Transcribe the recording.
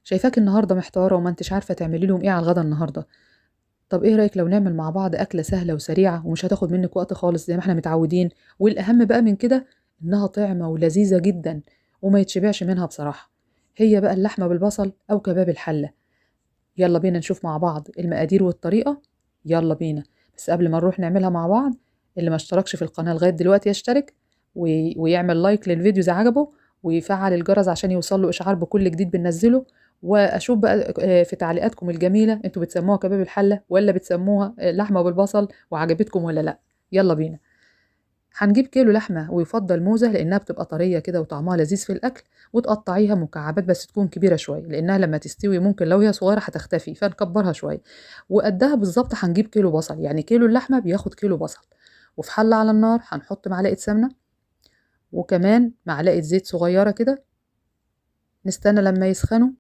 شايفاك النهارده محتارة وما انتش عارفة تعملي لهم ايه على الغدا النهارده. طب ايه رأيك لو نعمل مع بعض أكلة سهلة وسريعة ومش هتاخد منك وقت خالص زي ما احنا متعودين، والأهم بقى من كده إنها طعمة ولذيذة جدا وما يتشبعش منها بصراحة. هي بقى اللحمة بالبصل أو كباب الحلة. يلا بينا نشوف مع بعض المقادير والطريقة. يلا بينا، بس قبل ما نروح نعملها مع بعض، اللي ما اشتركش في القناة لغاية دلوقتي يشترك ويعمل لايك للفيديو إذا عجبه، ويفعل الجرس عشان يوصل له إشعار بكل جديد بننزله. واشوف بقى في تعليقاتكم الجميلة، انتوا بتسموها كباب الحلة ولا بتسموها لحمه بالبصل، وعجبتكم ولا لا؟ يلا بينا. هنجيب كيلو لحمه، ويفضل موزة لانها بتبقى طرية كده وطعمها لذيذ في الاكل، وتقطعيها مكعبات بس تكون كبيرة شوية، لانها لما تستوي ممكن لو هي صغيرة هتختفي، فنكبرها شوية. وقدها بالظبط هنجيب كيلو بصل، يعني كيلو اللحمة بياخد كيلو بصل. وفي حله على النار هنحط معلقه سمنه وكمان معلقه زيت صغيرة كده، نستنى لما يسخنوا.